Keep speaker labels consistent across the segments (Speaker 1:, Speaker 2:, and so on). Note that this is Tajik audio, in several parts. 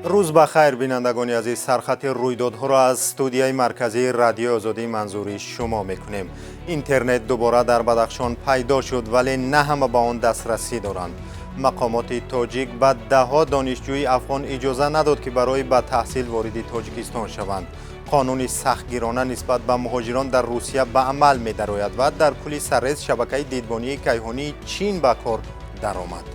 Speaker 1: Рӯз ба хайр, бинандагони азиз. Сархати рӯйдодҳоро аз студияи марказии Радиои Озодӣ манзури шумо мекунем. Интернет дубора дар Бадахшон пайдо шуд, вале на ҳама ба он дастрасӣ доранд. Мақомоти тоҷик ба даҳҳо донишҷӯи афғон иҷоза надод, ки барои ба таҳсил вориди Тоҷикистон шаванд. Қонуни сахтгирона нисбат ба муҳоҷирон дар Русия ба амал медарояд ва дар кӯли Саррез шабакаи дидбонии кайҳонии Чин ба кор даромад.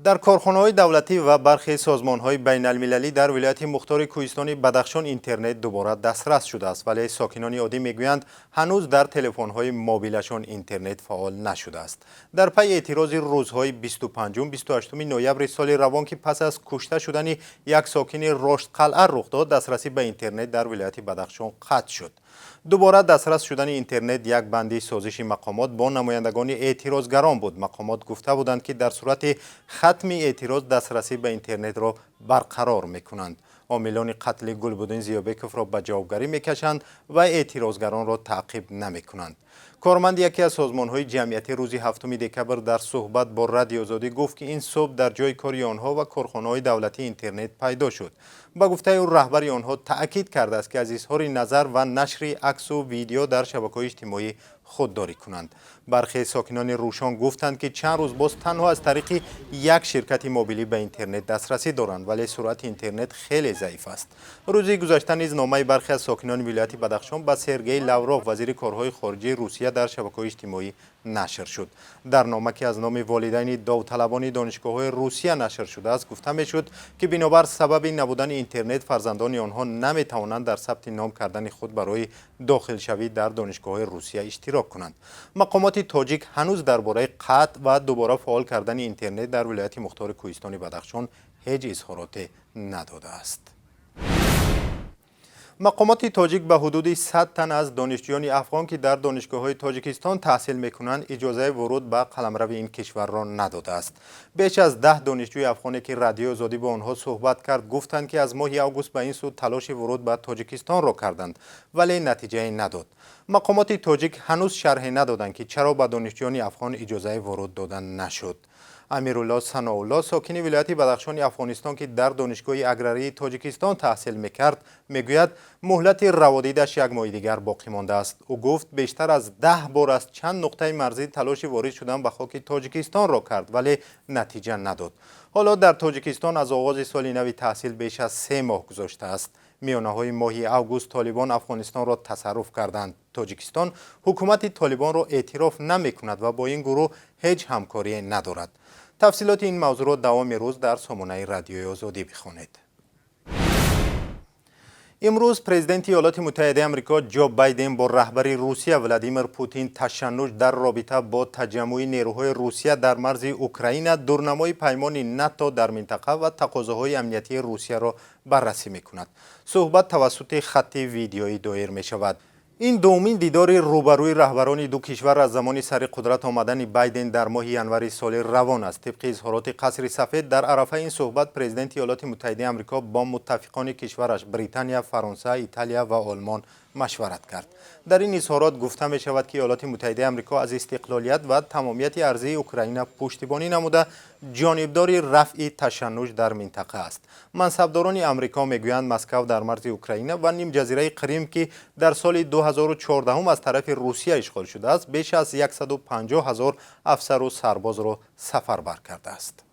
Speaker 1: Дар корхонаҳои давлатӣ ва бархе созмонҳои байналмилалӣ дар вилояти мухтори кӯҳистони Бадахшон интернет дубора дастрас шудааст, вале сокинони оддӣ мегӯянд, ҳанӯз дар телефонҳои мобилашон интернет фаъол нашудааст. Дар пайи эътирози рӯзҳои 25-28 ноябри соли равон, ки пас аз кушта шудани як сокини Роштқалъа рух дод, дастрасӣ ба интернет дар вилояти Бадахшон қатъ шуд. Дубора дастрас шудани интернет як банди созиши мақомот бо намояндагони эътирозгарон буд. Мақомот гуфта буданд, ки дар сурати хатми эътироз дастрасӣ ба интернетро барқарор мекунанд. Омилони қатли Гулбуддин Зиёбековро ба ҷавобгарӣ мекашанд ва эътирозгаронро таъқиб намекунанд. Корманди яке аз созмонҳои ҷамъиятӣ рӯзи 7 декабр дар суҳбат бо Радиои Озодӣ гуфт, ки ин субҳ дар ҷои кори онҳо ва корхонаҳои давлатӣ интернет пайдо шуд. Ба гуфтаи ӯ, раҳбари онҳо таъкид кардааст, ки аз изҳори назар ва нашри аксу видео дар шабакаҳои иҷтимоӣ худдорӣ кунанд. Бархе сокинони Рӯшон гуфтанд, ки чанд рӯз боз танҳо аз тариқи як ширкати мобилӣ ба интернет дастрасӣ доранд, вале суръати интернет хеле заиф аст. Рӯзи гузашта низ номаи бархе аз сокинони вилояти Бадахшон ба Сергей Лавров, вазири корҳои хориҷии Русия, дар шабакаҳои иҷтимоӣ нашр шуд. Дар нома, ки аз номи волидайни довталабони донишгоҳҳои Русия нашр шудааст, гуфта мешуд, ки бинобар сабаби набудани интернет фарзандони онҳо наметавонанд дар сабти ном кардани худ барои дохилшавӣ дар донишгоҳҳои Русия иштирок кунанд. Мақомоти тоҷик ҳанӯз дар бораи қатъ ва дубора фаъол кардани интернет дар вилояти мухтори кӯҳистони Бадахшон ҳеҷ изҳороте надодааст. Мақомоти тоҷик ба ҳудуди 100 тан аз донишҷӯёни афғон, ки дар донишгоҳҳои Тоҷикистон таҳсил мекунанд, иҷозаи вуруд ба қаламрави ин кишварро надодааст. Беш аз 10 донишҷӯи афғоне, ки Радиои Озодӣ бо онҳо суҳбат кард, гуфтанд, ки аз моҳи август ба ин сӯ талоши вуруд ба Тоҷикистонро карданд, вале натиҷае надод. Мақомоти тоҷик ҳанӯз шарҳе надоданд, ки чаро ба донишҷӯёни афғон иҷозаи вуруд дода нашуд. Амирулло Саноулло, сокини вилояти Бадахшони Афғонистон, ки дар донишгоҳи аграрии Тоҷикистон таҳсил мекард, мегӯяд, муҳлати раводидаш як моҳи дигар боқӣ мондааст. Ӯ гуфт, бештар аз 10 бор аз чанд нуқтаи марзӣ талоши ворид шудан ба хоки Тоҷикистонро кард, вале натиҷа надод. Ҳоло дар Тоҷикистон аз оғози соли нави таҳсил беш аз 3 моҳ гузоштааст. Миёнаҳои моҳи август Толибон Афғонистонро тасарруф карданд. Тоҷикистон ҳукумати Толибонро эътироф намекунад ва бо ин гурӯҳ ҳеҷ ҳамкорие надорад. Тафсилоти ин мавзӯъро давоми рӯз дар сомонаи Радиои Озодӣ бихонед. Имрӯз президенти Иёлоти Муттаҳидаи Амрико Ҷо Байден бо раҳбари Русия Владимир Путин ташаннуҷ дар робита бо таҷаммуи нерӯҳои Русия дар марзи Украина, дурнамои паймони НАТО дар минтақа ва тақозоҳои амниятии Русияро баррасӣ мекунад. Суҳбат тавассути хатти видеоӣ доир мешавад. Ин дуввумин дидори рӯбарӯи раҳбарони ду кишвар аз замони сари қудрат омадани Байден дар моҳи январи соли равон аст. Тибқи изҳороти Қасри Сафед, дар арафаи ин суҳбат президенти Иёлоти Муттаҳидаи Амрико бо муттафиқони кишвараш Британия, Фаронса, Италия ва Олмон машварат кард. Дар ин изҳорот гуфта мешавад, ки Иёлоти Муттаҳидаи Амрико аз истиқлолият ва тамомияти арзии Украина пуштибонӣ намуда, ҷонибдори рафъи ташаннуҷ дар минтақа аст. Мансабдорони Амрико мегӯянд, Москав дар марзи Украина ва нимҷазираи Қрим, ки дар соли 2014 аз тарафи Русия ишғол шудааст, беш аз 150 ҳазор афсару сарбозро сафарбар кардааст.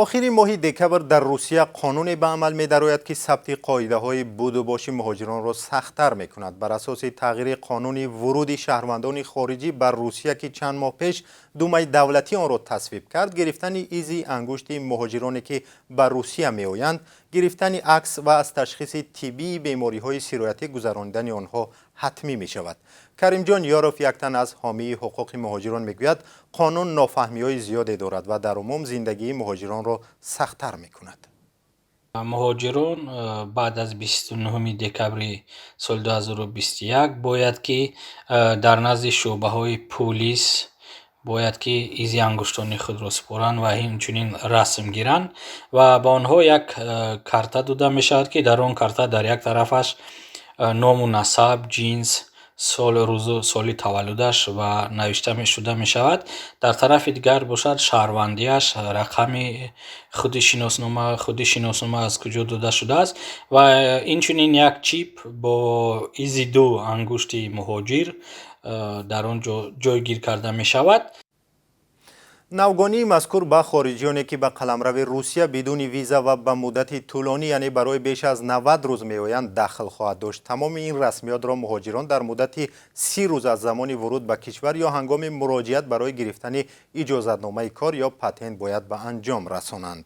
Speaker 1: Охири моҳи декабр дар Русия қонуне ба амал медарояд, ки сабти қоидаҳои будубоши муҳоҷиронро сахттар мекунад. Бар асоси тағйири қонуни вуруди шаҳрвандони хориҷӣ бар Русия, ки чанд моҳ пеш Думаи давлатӣ онро тасвиб кард, гирифтани изи ангушти муҳоҷироне, ки ба Русия меоянд, гирифтани акс ва аз ташхиси тиббии бемориҳои сироятӣ гузаронидани онҳо ҳатмӣ мешавад. Каримҷон Ёров, як тан аз ҳомии ҳуқуқи муҳоҷирон, мегӯяд, қонун нофаҳмиҳои зиёде дорад ва дар умум зиндагии муҳоҷиронро сахттар мекунад.
Speaker 2: Муҳоҷирон баъд аз 29 декабри соли 2021 бояд ки дар назди шӯъбаҳои пулис бояд ки изи ангуштони худро супоранд ва инчунин расм гиранд ва ба онҳо як карта дода мешавад, ки дар он карта дар як тарафаш ному насаб, ҷинс, сол, рӯзу соли таваллудаш ва навишта шуда мешавад. Дар тарафи дигар бошад шаҳрвандиаш, рақами худи шиноснома аз куҷо дода шудааст ва инчунин як чип бо изи ду ангушти муҳоҷир дар он ҷо ҷойгир карда мешавад.
Speaker 1: Навгонии мазкур ба хориҷиёне, ки ба қаламрави Русия бидуни виза ва ба муддати тӯлонӣ, яъне барои беш аз 90 рӯз меоянд, дахл хоҳад дошт. Тамоми ин расмиётро муҳоҷирон дар муддати 30 рӯз аз замони вуруд ба кишвар ё ҳангоми муроҷиат барои гирифтани иҷозатномаи кор ё патент бояд ба анҷом расонанд.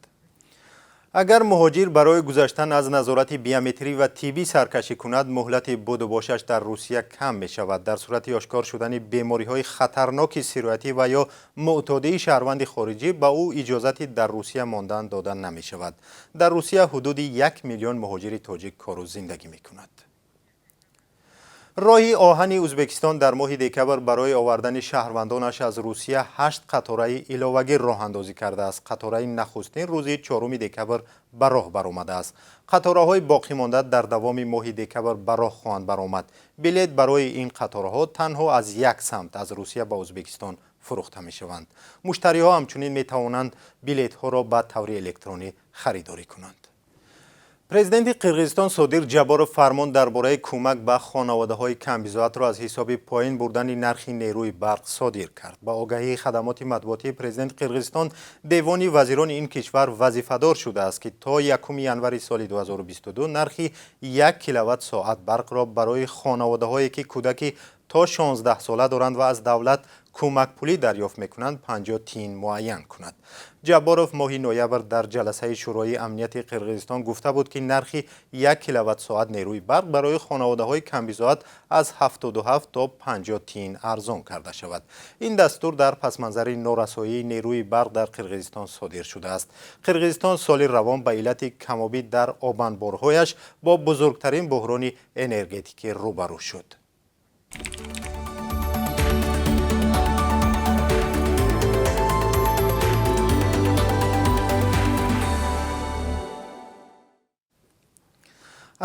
Speaker 1: Агар муҳоҷир барои гузаштан аз назорати биометрӣ ва тиббӣ саркашӣ кунад, муҳлати будубошаш дар Русия кам мешавад. Дар сурати ошкор шудани бемориҳои хатарноки сироятӣ ва ё муътодии шаҳрванди хориҷӣ ба ӯ иҷозати дар Русия мондан дода намешавад. Дар Русия ҳудуди 1 миллион муҳоҷири тоҷик кору зиндагӣ мекунад. Роҳи оҳани Ӯзбекистон дар моҳи декабр барои овардани шаҳрвандонаш аз Русия 8 қатораи иловагӣ роҳандозӣ кардааст. Қатораи нахустин рӯзи 4 декабр ба роҳ баромадааст. Қатораҳои боқимонда дар давоми моҳи декабр ба роҳ хоҳанд баромад. Билет барои ин қатораҳо танҳо аз як самт аз Русия ба Ӯзбекистон фурӯхта мешаванд. Муштариҳо ҳамчунин метавонанд билетҳоро ба таври электронӣ харидорӣ кунанд. Президенти Қирғизистон Содир Ҷаборов фармон дар бораи кӯмак ба хонаводаҳои камбизоатро аз ҳисоби поин бурдани нархи нерӯи барқ содир кард. Ба огаҳии хадамоти матбуотии президенти Қирғизистон, девони вазирони ин кишвар вазифадор шудааст, ки то 1 январи соли 2022 нархи 1 киловатт соат барқро барои хонаводаҳое, ки кӯдаки то 16 сола доранд ва аз давлат кӯмакпулӣ дарёфт мекунанд, 50 тин муайян кунад. Ҷабборов моҳи ноябр дар ҷаласаи Шӯрои амнияти Қирғизистон гуфта буд, ки нархи 1 киловатт соат нерӯи барқ барои хонаводаҳои камбизоат аз 77 то 50 тин арзон карда шавад. Ин дастур дар пасманзари норасоии нерӯи барқ дар Қирғизистон содир шудааст. Қирғизистон соли равон ба иллати камобӣ дар обанборҳояш бо бузургтарин буҳрони энергетикӣ рӯбарӯ шуд.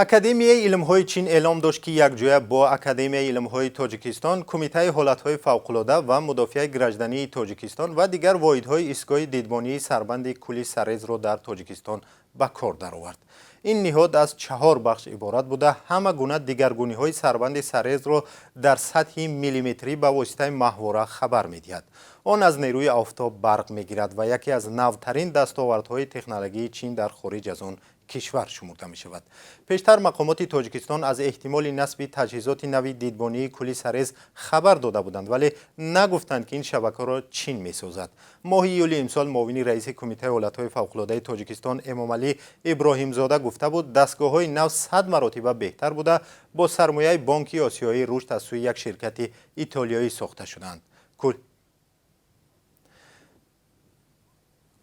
Speaker 1: Академияи илмҳои Чин эълом дошт, ки якҷоя бо Академияи илмҳои Тоҷикистон, Кумитаи ҳолатҳои фавқулода ва мудофиаи граждании Тоҷикистон ва дигар воҳидҳои истгоҳи дидбонии сарбанди кӯли Сарезро дар Тоҷикистон ба кор даровард. Ин ниҳод аз 4 бахш иборат буда, ҳама гуна дигаргуниҳои сарбанди Сарезро дар сатҳи миллиметрӣ ба воситаи маҳвора хабар медиҳад. Он аз нерӯи офтоб барқ мегирад ва яке аз навтарин дастовардҳои технологияи Чин дар хориҷ аз он кишвар шумурда мешавад. Пештар мақомоти Тоҷикистон аз эҳтимоли насби таҷҳизоти нави дидбонии кӯли Сарез хабар дода буданд, вале нагуфтанд, ки ин шабакаро Чин месозад. Моҳи июли имсол муовини раиси Кумитаи ҳолатҳои фавқулодаи Тоҷикистон Эмомалӣ Иброҳимзода гуфта буд, дастгоҳҳои нав 100 маротиба беҳтар буда, бо сармояи Бонки Осиёии рушд аз сӯи як ширкати итолиёӣ сохта шуданд.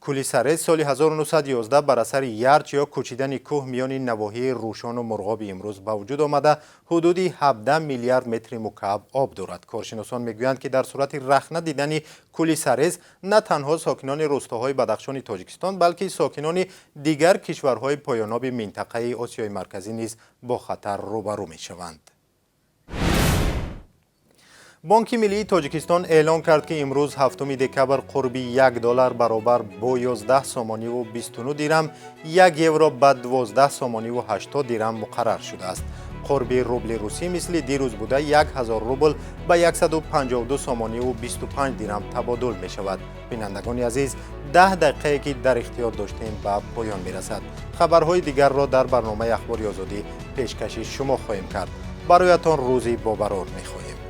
Speaker 1: Кӯли Сарез соли 1911 бар асари ярч ё кӯчидани кӯҳ миёни навоҳии Рӯшону Мурғоби имрӯз ба вуҷуд омада, ҳудуди 17 миллиард метри мукааб об дорад. Коршиносон мегӯянд, ки дар сурати рахна дидани кӯли Сарез на танҳо сокинони рӯстоҳои Бадахшони Тоҷикистон, балки сокинони дигар кишварҳои поёноби минтақаи Осиёи Марказӣ низ бо хатар рӯбарӯ мешаванд. Бонки Миллии Тоҷикистон эълон кард, ки имрӯз 7 декабр қурби 1 доллар баробар бо 11 сомониву 29 дирам, 1 евро ба 12 сомониву 80 дирам муқаррар шудааст. Қурби рубли русӣ мисли дирӯз буда 1000 рубл ба 152 сомониву 25 дирам табодул мешавад. Бинандагони азиз, 10 дақиқае ки дар ихтиёр доштем ба поён мерасад. Хабарҳои дигарро дар барномаи Ахбори Озодӣ пешкаши шумо хоҳем кард. Бароятон рӯзи бобарор мехоҳем.